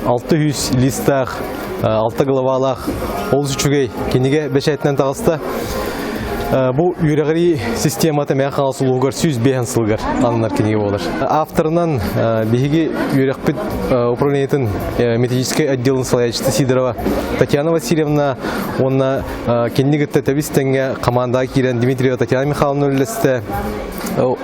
600 листаах, 6 главалаах олус үчүгэй кинигэ бэчээтинэн таҕыста. Бу үөрэҕирии системата Мэҥэ Хаҥалас улууһугар 105 сылыгар ананар кинигэ буолар. Авторынан биһиги үөрэхпит управлениетын методическай отделын салайааччыта Сидорова Татьяна Васильевна уонна кинини кытта тэбис тэҥҥэ командаҕа киирэн Дмитриева Татьяна Михайловна үллэстэ.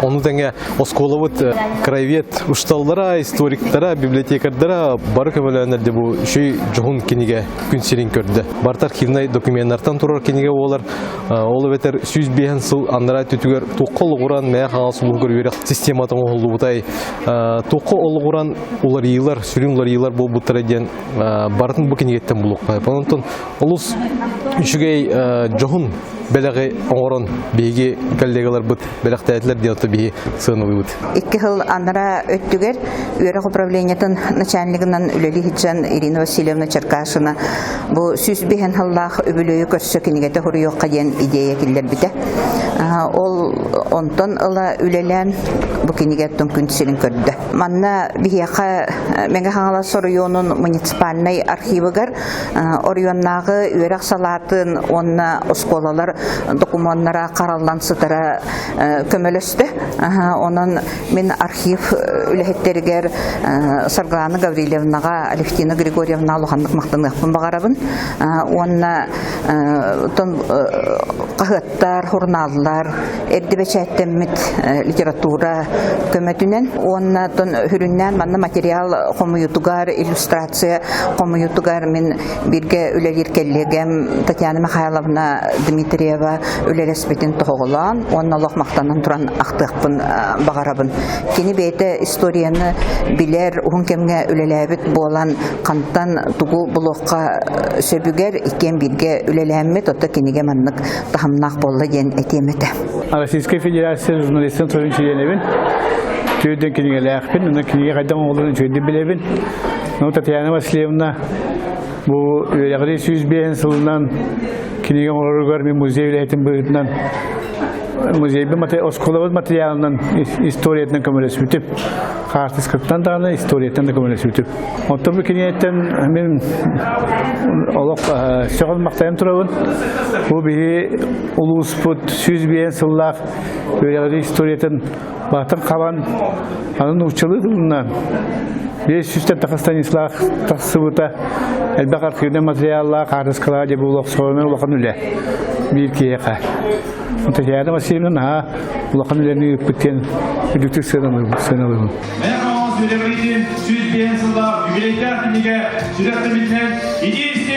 Ону тэҥэ оскуолабыт краевед учууталлара, историктара, библиотекардара бары көмөлөөннөр де бу үчүй дьоһун кинигэ күн сирин көрдө. Барыта архивнай докуменнартан турар кинигэ буолар. Ол эбэтэр 105 сыл анараа өттүгэр туохха олоҕуран Мэҥэ Хаҥалас улууһугар үөрэх системата оҥоһуллубутай, туохха олоҕуран уларыйыылар, сүрүн уларыйыылар буолбуттара диэн барытын бу кинигэттэн булуохха. Онтон олус үчүгэй дьоһун бэлэҕи оҥорон биһиги коллегаларбыт бэлэхтээтилэр диэн отто биһи сыаналыыбыт. Икки сыл анараа өттүгэр үөрэх управлениетын начальнигынан үлэлии сылдьан Ирина Васильевна Черкашина бу 105 сыллаах үбүлүөйү көрсө кинигэтэ суруйуохха диэн идея киллэрбитэ. Ол онтон ыла үлэлээн бу кинигэттэн күн сирин көрдө. Манна биһиэхэ Мэҥэ Хаҥалас оройуонун муниципальнай архивыгар оройуоннааҕы үөрэх салаатын уонна оскуолалар докумуоннара хараллан сытара көмөлөстө. Онон мин архив үлэһиттэригэр Саргылана Гаврильевнаҕа, Алевтина Григорьевна улаханнык махтаныахпын баҕарабын. Уонна хаһыаттар, сурунааллар, эрдэ бэчээттэммит литература көмөтүнэн уонна сүрүннээн манна материал хомуйуутугар, иллюстрация хомуйуутугар мин бииргэ үлэлиир кэллиэгэм Татьяна Михайловна Дмитриева үлэлэспитин тоһоҕолоон уонна олох махтанан туран ахтыахпын баҕарабын. Кини бэйэтэ историяны билэр, уһун кэмҥэ үлэлээбит буолан хантан тугу булуохха сөбүгэр иккиэн бииргэ үлэлээммит, отто кинигэ маннык таһымнаах буолла диэн этиэм этэ. Российскай Федерация журналистын союзун чилиэнэбин. Түүрдэн кинигэлээхпин, онно кинигэ хайдах оҥоһулларын үчүгэйдик билэбин. Ну, Татьяна Васильевна бу үөрэҕирии 105 сылынан кинигэ оҥороругар мин музей үлэһитин быһыытынан музейбын оскуолабыт материалынан историятынан көмөлөспүтүм. Хаартыскаттан даҕаны историяттан да көмөлөспүтүм. Оттон бу кинигэттэн мин олох сөҕөн махтайан турабын. Бу биһи улууспут 105 сыллаах үөрэҕирии историятын баатын хабан аны нууччалыы тылынан 500-тэн тахса Станислав тахсыбыта элбэх архивнай материаллаах хаартыскалаах дьэ бу олох улахан үлэ биир киһиэхэ. Татьяна Васильевна наһаа улахан үлэни ыыппыт диэн үрдүктүк сыаналыыбын. Мэҥэ Хаҥалас үөрэҕириитин 105 сыллаах юбилейдаах кинигэ сүрэхтэммитинэн итии.